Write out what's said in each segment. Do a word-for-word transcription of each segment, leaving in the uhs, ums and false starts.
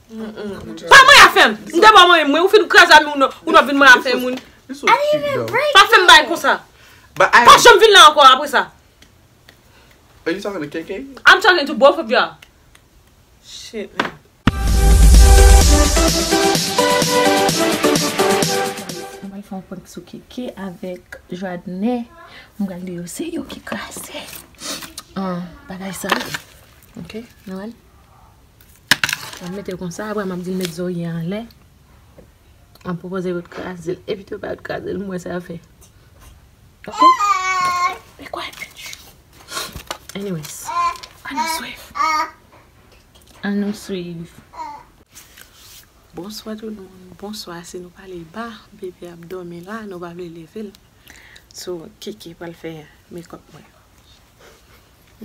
Pa manyen afè m. M te ba w manyen mwen, ou fin kraze a mi, ou nan, ou nan vin manyen afè moun. Pa fè m bagay konsa. Pa janm vin la ankò apre sa. Are you talking to K K? I'm talking to both of y'all. Shit, man. Mwen pral fè yon prank sou Keke avèk Joadne. Mwen pral di yo se yo ki kraze bagay sa. Ok, nou wè l. Mwen mete l konsa, apre mwen ap di l met zòrye anlè. Mwen pwopoze yo t kraze l. Epi tou pa yo t kraze l, m wè sa yo fè. Ok? Be quiet, bitch. Anyways, ann nou swiv. Ann nou swiv. Bonswa tout moun. Bonswa, si nou pale ba, bebe ap dòmi la, nou pa vle leve l. So, Keke pral fè makeup mwen.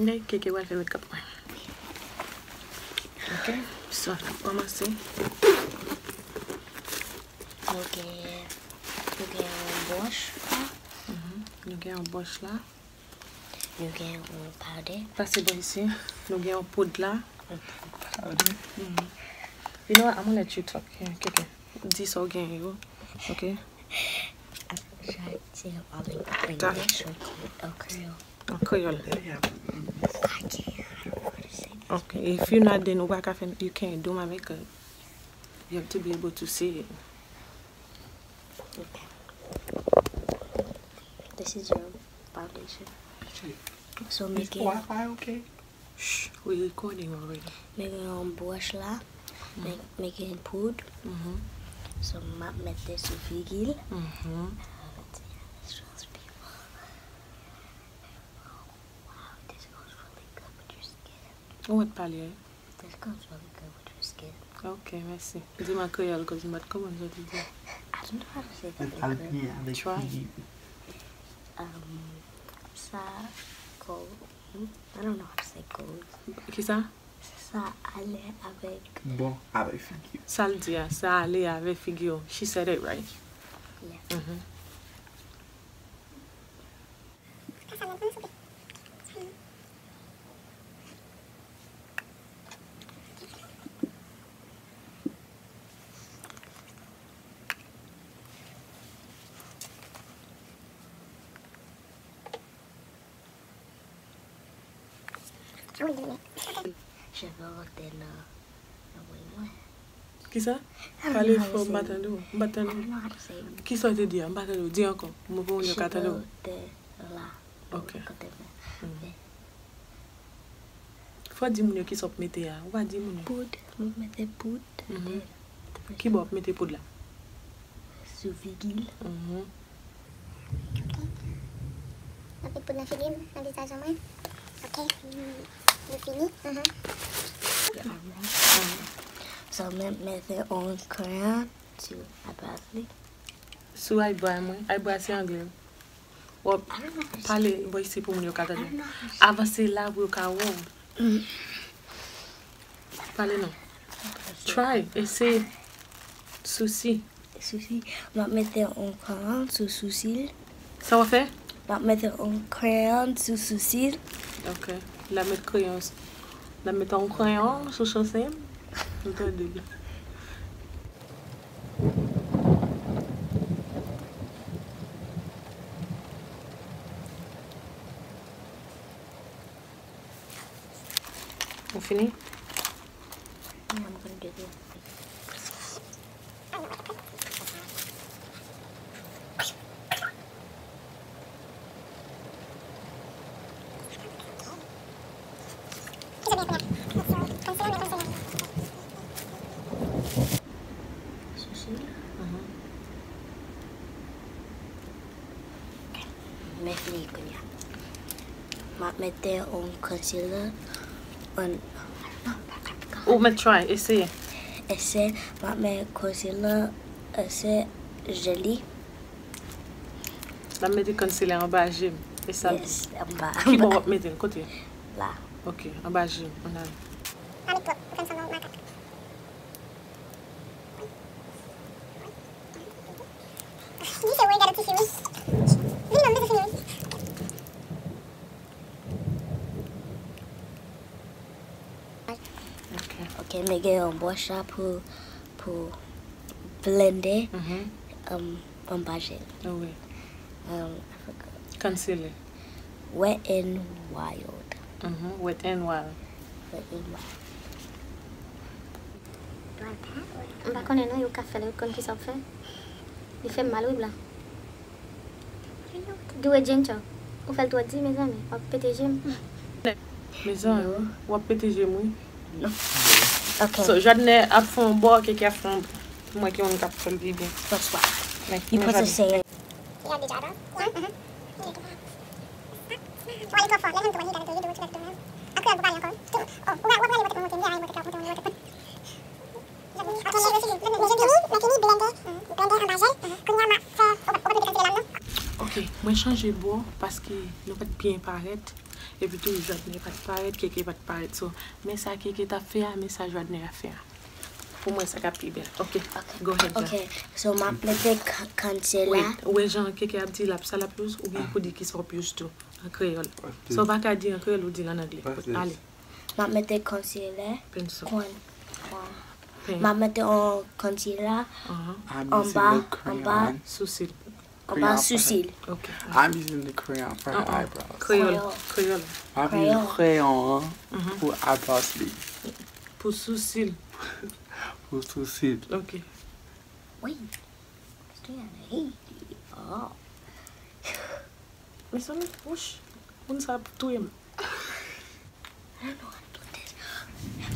Nèg Keke pral fè makeup mwen. Ok, so n ap kòmanse. Nou gen, nou gen yon bwòch la. Mhm. Nou gen yon bwòch la. Nou gen yon powder. Pase bò isi. Nou gen yon poud la. Powder. Mhm. You know what? I'm gonna let you talk. Yeah, Keke. Di sa w gen yo. Ok. Apre sa, se yon pale an kreyòl. An kreyòl. Ok, if you not then, ou pa ka fè, you can't do my makeup. You have to be able to see it. Okay. This is your foundation. So make it. Is Wi, recording already. Make it yon bwòch la. Make, make it poud. So m ap mete sou figi l. Wow, this goes really good with your skin. Ou mèt pale, wi. This goes really good with your skin. Ok, mèsi. Di m an kreyòl, cause m pa t konprann sa w te di. I don't know how to say that in Creole. Try. Um, sa, ko, I don't know how to say goes. Kisa? Sa ale avèk. Bon, avèk figi w. Sa l di a, sa ale avèk figi w. She said it right. Yeah. Mhm. Cheve wote nan, nan woy mwen. Kisa? Pale fò, m pa tande w. M pa tande w. Kisa w te di a? M pa tande w. Di ankò. Mwen pou moun yo ka tande w. Cheve wote la. Ok. Kote mwen. Fò w di moun yo kisa w ap mete a. Ou pa di moun yo. Poud. Mwen mete poud. Kibò w ap mete poud la? Sou figi l. Ok. Mwen ap met poud nan figi m, nan vizaj an mwen. Ok. Nou fini. So, mwen mete yon kreyon sou eyebrows li. Sou eyebrow mwen. Eyebrow se anglè. W ap pale bò isi pou moun yo ka tande. Avanse la pou yo ka wè w. Pale non. Try, eseye. Sousi. Sousi. M ap mete yon kreyon sou sousi l. Sa w ap fè? M ap mete yon kreyon sou sousi l. Ok. L ap met kreyon. L ap met yon kreyon sou sousi l. Nou tande l. Ou fini? Sousi. Mwen fini kounye a. M ap mete yon concealer. Ou mèt try, eseye. Eseye, m ap mete concealer, eseye joli. L ap mete concealer anba je m. E sa l di. Yes, anba. Kibò w ap mete l? Kote? La. Ok, anba je m. Ann ale. Pa met twòp, pou fè m sanble yon makak. Li se wè gade ti fi wi. Vin non, m bezwen fini wi. Ok. Ke mwen gen yon bwòch la pou, pou blende, mhm, um, anba jel. Wi. Um, I forgot. Concealer. Wet n Wild. Mhm, Wet n Wild. Wet n Wild. M pa konnen non, yo ka fè l, yo konn ki sa w ap fè. Li fè m mal, wi, blan. Dwe Jencho. Ou fè l twò di, mezanmi. W ap pete je m. Mezanmi, w ap pete je m, wi. Non. Ok. So, Jadner ap fè yon bò, Keke ap fè yon bò. Pou mwen, ki moun k ap fè l pi byen? Bonswa. Men, men Jadner. You put the same. You gotta do Jadner. Yeah. Mm-hmm. Why you go for? Let him do what he gotta do. You do what you gotta do, man. Uncle, everybody, uncle. Oh, we got, we got to put the money in. Yeah, I want to put the money in. Mwen fini, mwen fini blende, blende anba jel. Kounye a m ap fè, ou, ou pa mete kantite la non. Ok, mwen chanje bò paske nou pa t byen parèt. Epi tou, Jadner pa t parèt, Keke pa t parèt. So, men sa Keke t ap fè a, men sa Jadner ap fè a. Pou mwen, sa k ap pi bèl. Ok, go ahead, Jadner. Ok, so m ap mete k-, concealer. Wait, ou wè jan Keke ap di l ap sa l ap use, ou gen pou di ki sa w ap use tou, an kreyòl. Sa w pa ka di an kreyòl, ou di l an anglè. Ale. M ap mete concealer. Pencil. Kon, kon. Pen. M ap mete yon concealer. Uh-huh. I'm using anba, the crayon. Anba sousil. Anba sousil. Ok. I'm using the crayon for her eyebrows. Kreyòl, kreyòl. M ap use kreyon an pou eyebrows li. Pou sousil. Pou sousil. Ok. Wi. Stay on the heat. Oh. Mezanmi, wouch, moun sa ap touye m. I don't know how to do this.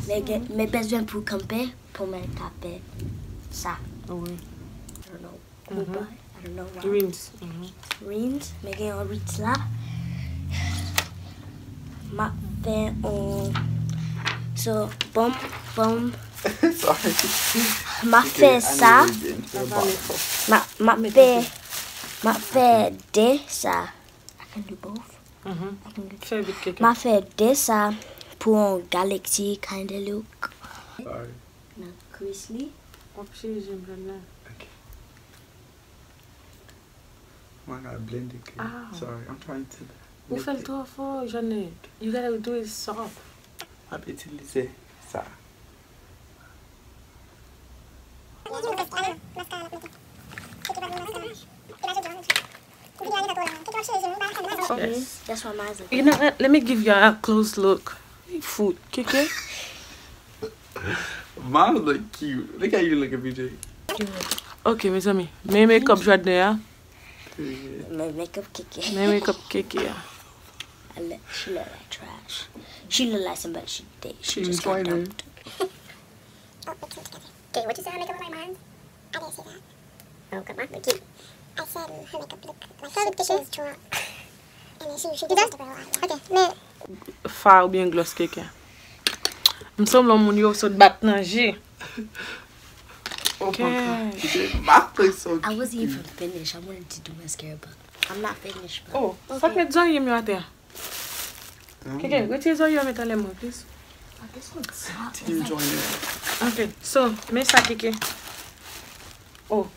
Men gen, men bezwen pou kanpe, pou mwen tape sa. Wi. I don't know. Kuba, I don't know why. Rins. Mhm. Rins, men gen yon rins la. M ap fè yon, so, bon, bon. Sorry. M ap fè sa. M ap, m ap fè, m ap fè de sa. I can do both. Mhm. I can do. Fè vit, Keke. M ap fè de sa pou yon galaxy kind of look. Sorry. Nan kris li. W ap chirije m jwenn la. Ok. Oh my God, blend it, Keke. Ow. Sorry, I'm trying to. Ou fè l twò fò, Jadner. You gotta do it soft. M ap itilize sa. Ok. Yes. You know what? Let me give you a close look. Fout, Keke. Mom look cute. Look how you look at B J. Ok, mezanmi. Men makeup Jadner a. Period. Men makeup Keke. Men makeup Keke a. I look, she look like trash. She look like somebody she date. She just got dumped. Oh, look cute together. Okay, what you say her makeup look like mine? I didn't say that. Oh, come on, look cute. I said her makeup look like she, she was drunk. And then she, she just went to the room. Okay, men. Fa oubyen gloss Keke. M sanble yon moun yo sot bat nan je. Oh my God. Keke. My face so cute. I wasn't even finished. I wanted to do mascara, but I'm not finished, but. Oh, sa k met zòrye m yo atè a? Keke, retire zòrye yo met anlè mwen, please. Team Joyner. Ok, so, men sa, Keke. Oh,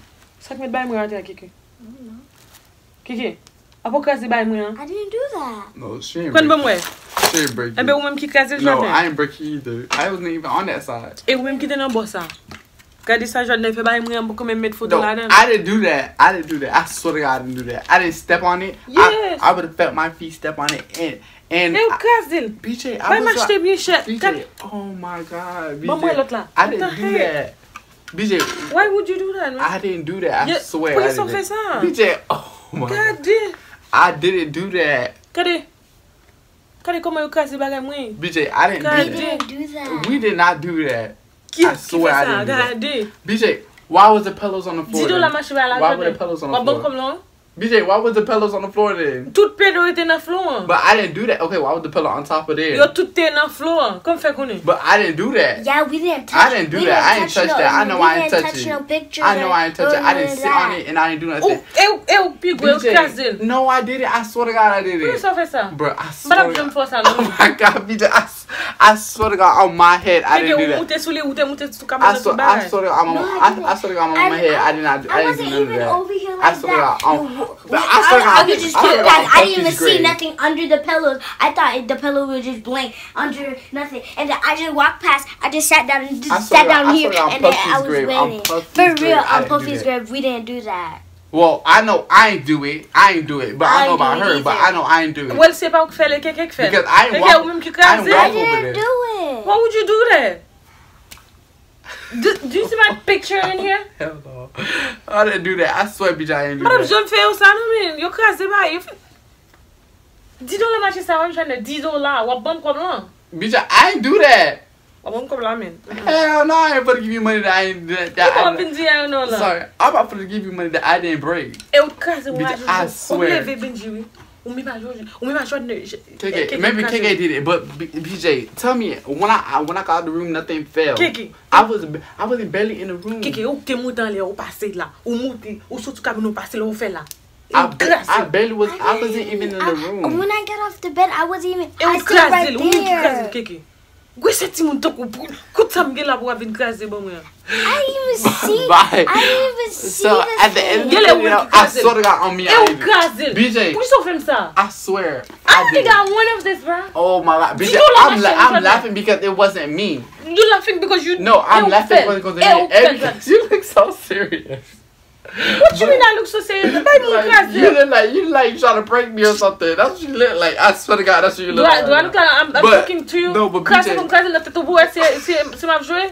sa k met bay mwen atè a, Keke? Keke, apa w kraze bay mwen an? I didn't do that. No, she ain't break it. Pran ban mwen. She ain't break it. Enben, ou menm ki kraze l, Jadner. No, I ain't break it either. I wasn't even on that side. E ou menm ki te nan bò sa. Gade sa Jadner fè bay mwen an, m poko menm met foto ladan. No, I didn't do that. I didn't do that. I swear to God, I didn't do that. I didn't step on it. Yes. I, I would have felt my feet step on it. And, and e ou kraze l. B J, I was. Bay m achte byen chè. B J, oh my God, B J. Ban mwen lòt la. I didn't do that. B J. Why would you do that, man? I didn't do that. I swear I didn't. Poukisa w fè sa? B J, oh my God. Gade. I didn't do that. Gade. Gade kòman yo kraze bagay mwen. B J, I didn't do that. Gade. We did not do that. Ki, ki fè sa? Gade. B J, why was the pillows on the floor then? Di do la mache bay la. Why were the pillows on the floor? W ap ban kòb lan. B J, why was the pillows on the floor then? Tout pye yo te nan flo an. But I didn't do that. Okay, why was the pillow on top of there? Yo tout te nan flo an. Kòman fè konnen? But I didn't do that. Yeah, we didn't touch, I didn't do that. I didn't touch that. I know I didn't touch it. I know I didn't touch it. I didn't sit on it and I didn't do nothing. Ou, e ou, e ou pi gwo, yo kraze l. B J, no, I did it. I swear to God, I did it. Poukisa w fè sa? Bro, I swear to God. M pa t ap janm fè w sa, non. Oh my God, B J, I s-, I swear to God, on my head, I didn't do that. Ou moute sou li, ou te moute sou kamera, tout bagay. I swear, I swear to God, on my, I, I swear to God, on my head, I did not, I didn't do none of that. I swear to God, um, I swear to God, I swear to God, I didn't even see nothing under the pillows. I thought the pillow was just blank under nothing. And then I just walked past. I just sat down and just sat down here, and then I was waiting. For real, on Puffy's grave, we didn't do that. Well, I know I ain't do it. I ain't do it, but I know about her, but I know I ain't do it. Well, se pa ou ki fè l, e Keke ki fè l. Because I ain't walk, I ain't walk over there. I didn't do it. Why would you do that? Do, do you see my picture in here? Hell no. I didn't do that. I swear, B J, I didn't do that. Madam, janm fè yo sa, non, men. Yo kraze bagay. Yo fè dis dola mache sa, w ap jwenn dis dola. W ap ban m kòb lan. B J, I ain't do that. W ap ban m kòb la, men. Hell no, I ain't about to give you money that I ain't, that, that I, you gonna be there, no, no. Sorry, I'm about to give you money that I didn't break. E ou kraze, ou raje. B J, I swear. Ou leve, Benji, wi. Ou menm a Jòjò, ou menm a Jòdnè. Keke, maybe Keke did it, but B J, tell me, when I, I when I got out the room, nothing fell. Keke. I was I was barely in the room. Keke, ou te moute anlè, ou pase la, ou moute, ou soti kabin, ou pase la, ou fè la. I barely was, I wasn't even in the room. When I got off the bed, I wasn't even, I was right there. Ou kraze l, ou menm ki kraze l, Keke. Gwe se timoun tankou pou kout sa m gen la pou w ap vin kraze ban mwen an. I didn't even see. Bye. I didn't even see. So at the end of the video, I swear to God on me, I did it. E ou kraze l. B J, poukisa w fè m sa? I swear, I did it. I don't think I want of this, bro. Oh my God, B J, I'm, I'm laughing because it wasn't me. You laughing because you. No, I'm laughing because it wasn't me. You look so serious. What you mean I look so serious? Bay moun kraze. You look like, you like trying to prank me or something. That's what you look like. I swear to God, that's what you look like. Do I look like I'm talking to you? No, but B J, kraze pou m kraze nan tèt ou pou wè si, si, si m ap jwe?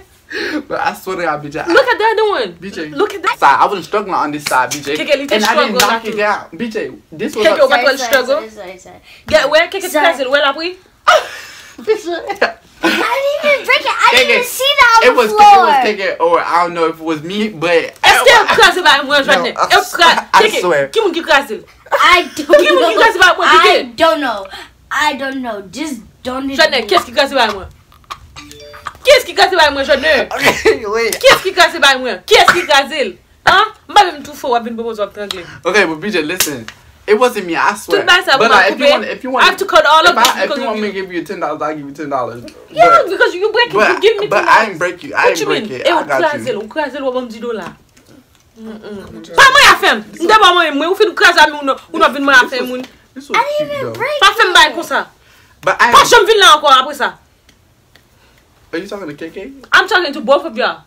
But I swear to God, B J. Look at the other one. B J, look at that side. I wasn't struggling on this side, B J. Keke, li te struggle la tou. And I didn't knock it down. B J, this was Keke, ou pa t wè l struggle? Sorry, sorry, sorry. Gade, wè, Keke kraze l, wè l ap ri. I didn't even break it. I didn't even see that on the floor. It was Keke, or I don't know if it was me, but. Èske ou kraze bay mwen, Jòdnè? Ou kraze? Keke, ki moun ki kraze l? I don't know. Ki moun ki kraze bay mwen, Keke? I don't know. I don't know. Just don't even. Jòdnè, kiyès ki kraze bay mwen? Kiyès ki kraze bay mwen, Jòdnè? Kiyès ki kraze bay mwen? Kiyès ki kraze l? An? M pa menm toufe w, w ap vin pwopoze w ap trangle m. Okay, but B J, listen. It wasn't me, I swear. Tout bagay sa pou m ap koupe. I have to cut all of this because of you. If you want me to give you ten dollars, I'll give you ten dollars. Yeah, because you break it, you give me ten dollars. But I ain't break you. I ain't break it. I got you. What you mean? E ou kraze l, ou kraze l, w ap ban m dis dola. Pa mwen afè m. M te ba w mwen, mwen, ou fin kraze a mi, ou nan, ou nan vin mwen afè moun. This was cute, though. Pa fè m bagay konsa. Pa janm vin la ankò apre sa. Are you talking to K K? I'm talking to both of y'all.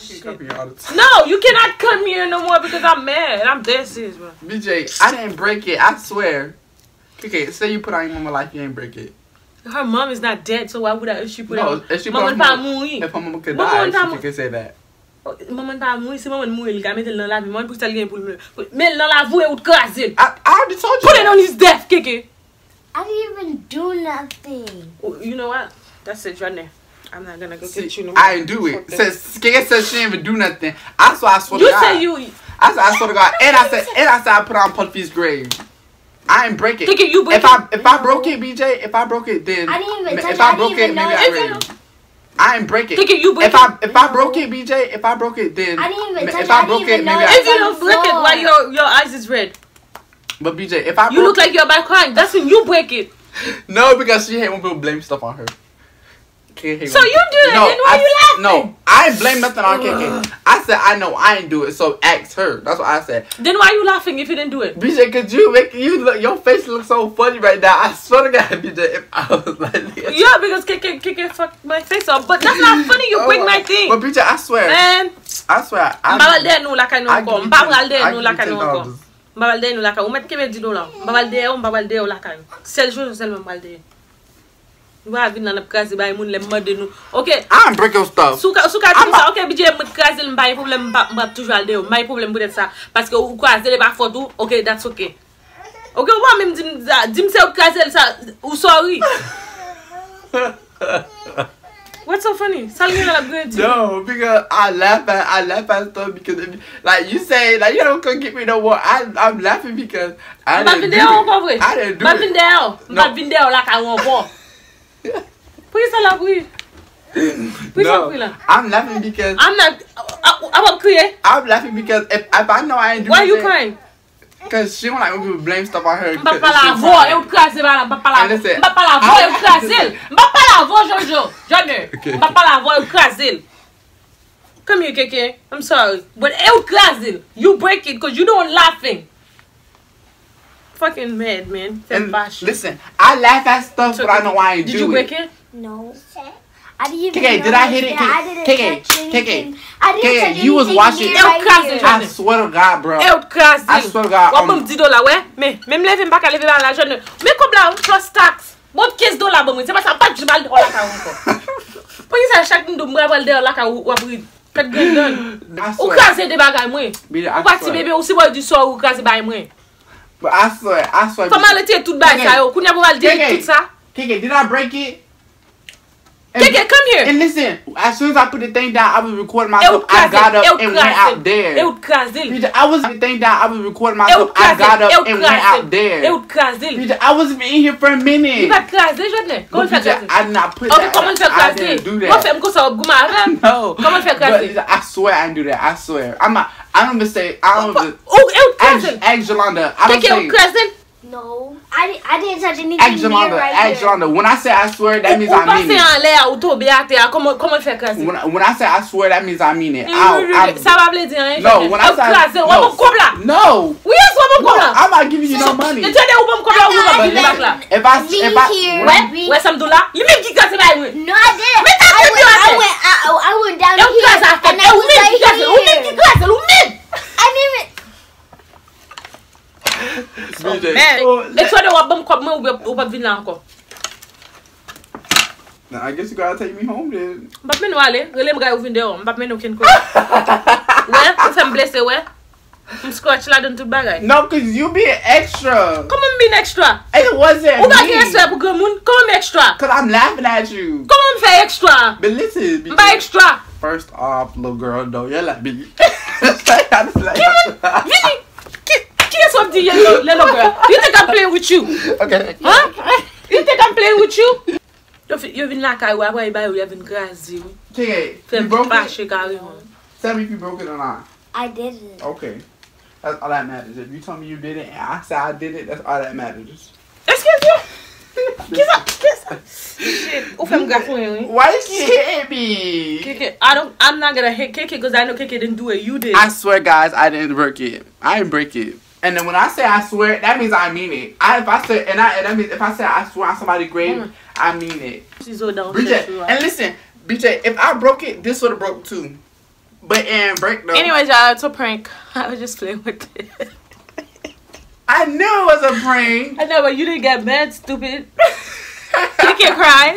She copy you all the time. No, you cannot come here no more because I'm mad. I'm dead serious, bro. B J, I didn't break it. I swear. K K, say you put on your mama life, you ain't break it. Her mom is not dead, so why would I? If she put on, if she put on, if her mama could die, she could say that. Manman pa mouri, si manman mouri, li ka mete l nan lavi. Manman poukisa l gen pou l mete l nan lavi, ou kraze l. I, I already told you that. Put it on his death, K K. I didn't even do nothing. Oh, you know what? That's it, Jòdnè. I'm not gonna go get you no more. I ain't do it. Says, K K says she didn't even do nothing. I swear, I swear to God. You say you. I swear, I swear to God. And I said, and I said I put on Puffy's grave. I ain't break it. K K, you break it. If I, if I broke it, B J, if I broke it, then I didn't even touch it. I didn't even know. I ain't break it. K K, you break it. If I, if I broke it, B J, if I broke it, then I didn't even touch it. I didn't even know it was on the floor. If you don't break it, why your, your eyes is red? But B J, if I broke it. You look like you're about crying. That's when you break it. No, because she hate when people blame stuff on her. K K hate when. So you do it, then why you laughing? No, I ain't blame nothing on K K. I said, "I know I ain't do it, so ask her." That's what I said. Then why you laughing if you didn't do it? B J, could you make, you look, your face looks so funny right now. I swear to God, B J, if I was like this. Yeah, because K K, K K fucked my face up. But that's not funny, you break my thing. But B J, I swear. Man. I swear, I, m pa pral dèyè nou lakay nou ankò. M pa pral dèyè nou lakay nou ankò. M pa pral dèyè nou lakay. Ou mèt kenbe dis dola. M pa pral dèyè w, m pa pral dèyè w lakay ou. Sèl Jojo sèlman m pral dèyè. Nou pa vin la n ap kraze bay moun lè m mande nou. Ok. I don't break your stuff. Si w ka, si w ka di m sa, ok, B J, m kraze l, m pa gen pwoblèm, m pa, m p ap toujou al dèyè w. M pa gen pwoblèm poutèt sa. Paske ou kraze l, e pa fòt ou. Ok, that's ok. Ok, ou pa menm di m, di m se ou k kraze l, sa, ou sorry. What's so funny? Sa l gen la l ap grandi. No, because I laugh at, I laugh at stuff because if, like you say, like you don't come get me no more. I, I'm laughing because I didn't do it. M p ap vin dèyè w ankò vre. I didn't do it. M p ap vin dèyè w. M p ap vin dèyè w lakay ou ankò. Poukisa l ap ri? Poukisa w ap ri la? No, I'm laughing because I'm not, a, a, a w ap kriye? I'm laughing because if, if I know I ain't do nothing. Why you crying? Cause she don't like when people blame stuff on her. M p ap pale avè w, e ou t kraze bagay la, m p ap pale avè w. M p ap pale avè w, e ou t kraze l. M p ap pale avè w, Jojo. Jòdnè. M p ap pale avè w, e ou t kraze l. Come here, K K. I'm sorry. But e ou t kraze l. You break it 'cause you don't laughing. Fucking mad, man. Fè m fache. Listen, I laugh at stuff, but I know why I do it. Did you break it? No. I didn't even K K, did I hit it? K K, K K, K K, you was watching. E ou t kraze l. I swear to God, bro. E ou t kraze l. I swear to God. W ap ban m dis dola, wè. Men, men m leve, m pa ka leve ba la jèn. Men kòb la, trust tax. Bon, kenz dola ban mwen. Se pa sa, m pa t janm al deyò lakay ou ankò. Poukisa chak m di w m pral pral deyò lakay ou, w ap ri? Tèt grenn dan. Ou kraze de bagay mwen. Ou pa ti bebe, ou si bò di sò ou kraze bagay mwen. But I swear, I swear. Fò m al retire tout bagay sa yo. Kounye a pou m al delete tout sa. K K, did I break it? K K, come here. And listen, as soon as I put the thing down, I was recording myself. I got up and went out there. E ou t kraze l. I was the thing down, I was recording myself. I got up and went out there. E ou t kraze l. I wasn't even in here for a minute. Ou pa t kraze l, Jodnè. Kòman l fè kraze l? I did not put that. Ok, kòman l fè kraze l? Ou fè m konsa, w ap goumen avè m? No. Kòman l fè kraze l? I swear I didn't do that. I swear. I'm not, I don't even say, I don't even. Ou, e ou t kraze l. Ask Jolanda. I don't say. K K, ou t kraze l. No, I, di- I didn't touch anything near Ask Jolanda. Right Ask Jolanda. When I say I swear, that means I mean it. Ou pase anlè a, ou tonbe atè a, kòman, kòman l fè kraze? When, when I say I swear, that means I mean it. I, I, sa pa vle di anyen. No, when I say I swear, that means I mean it. No. Wi, yes, w ap ban m kòb la. No, I'm not giving you no money. Tande, ou ban m kòb la, ou ban m kòb la. If I, if I, when I, wè, wè sa m di w la? Li menm ki kraze bay mwen. No, I didn't. Mete tèt li atè. I went, I, I, I went down here and I was right here. Ou menm ki kraze l, ou menm. I didn't even. Men, e tande w ap ban m kòb mwen oubyen ou p ap vin la ankò. Now, I guess you gotta take me home then. M p ap mennen w ale. Rele m gay ou vin deyò. M p ap mennen w okenn kote. Wè, ou fè m blese, wè. M scratch ladan tout bagay. No, 'cause you being extra. Kòman m being extra? It wasn't me. Ou pa gen respè pou granmoun? Kòman m extra? 'Cause I'm laughing at you. Kòman m fè extra? But listen, m pa extra. First off, little girl, don't yell at me. Vini! Ki, kiyès w ap di yellow, yellow girl? You think I'm playing with you? Okay. Huh? You think I'm playing with you? Yo, fi- yo vin lakay ou apre yo ba yo, yo vin kraze wi. Fè m fache kareman. Tell me if you broke it or not. I didn't. Okay. That's all that matters. If you tell me you did it and I say I did it, that's all that matters. Excuse you. Kisa? Kisa? Shit. Ou fè m grafonyen wi. Why you keep hitting me? K K, I don't, I'm not gonna hit K K because I know K K didn't do it. You did. I swear, guys, I didn't break it. I didn't break it. And then when I say I swear, that means I mean it. I, if I say, and I, and that means if I say I swear on somebody's grave, I mean it. Bridget, and listen, B J, if I broke it, this would have broke too. But it didn't break though. Anyways, y'all, it's a prank. I was just playing with it. I knew it was a prank. I know, but you didn't get mad, stupid. K K cry.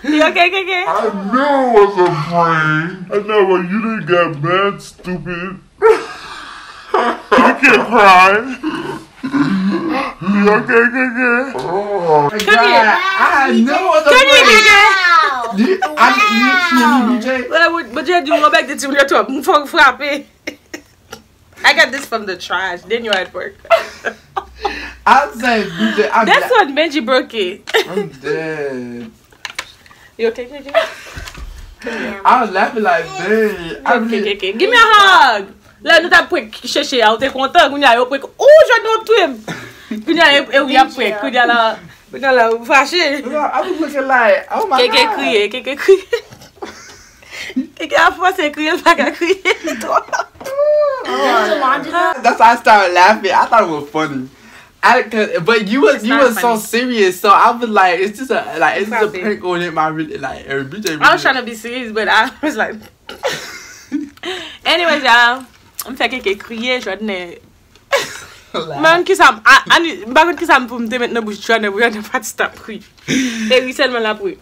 You okay, K K? I knew it was a prank. I know, but you didn't get mad, stupid. You can't cry. You okay, K K? Oh my God. I know it was a prank. Come here, K K. Wow. You, I, you, you, you, B J. What, what, what you do? Go back to the top. Fuck, frappe. I got this from the trash. Then you at work. I said, B J, I'm That's when Benji broke it. I'm dead. You okay, K K? I was laughing like, dang. I really... K K, K K. Give me a hug. Lè nou t ap prank Sheshe a, ou te kontan? Kounye a yo prank. Ou jwenn nou ap touye m. Kounye a e, e ou y ap prank. Kounye a la, kounye a la ou fache. I was looking like, oh my God. K K kriye, K K kriye. K K ap fòse kriye, l pa ka kriye. Li twò. That's why I started laughing. I thought it was funny. I, 'cause- but you was you was so serious, so I was like, it's just a like it's just a prank on him. I really like every B J. I was trying to be serious, but I was like, anyways, y'all, m fè K K kriye, Jodnè. Man, kisa m, a- ani, m pa konn kisa m pou m te met nan bouch Jodnè, pou Jodnè pa t stop kriye. E ri sèlman l ap ri.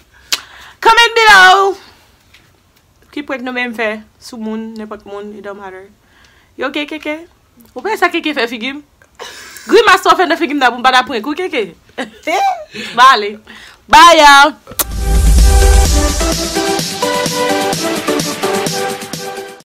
Comment below. Ki prank nou menm fè sou moun, nenpòt moun, it don't matter. Yo, K K, K K. Ou pa wè sa K K fè figi m? Grimas sa w fè nan figi m nan pou m pa ta prank ou, K K. Ba ale. Bye, y'all.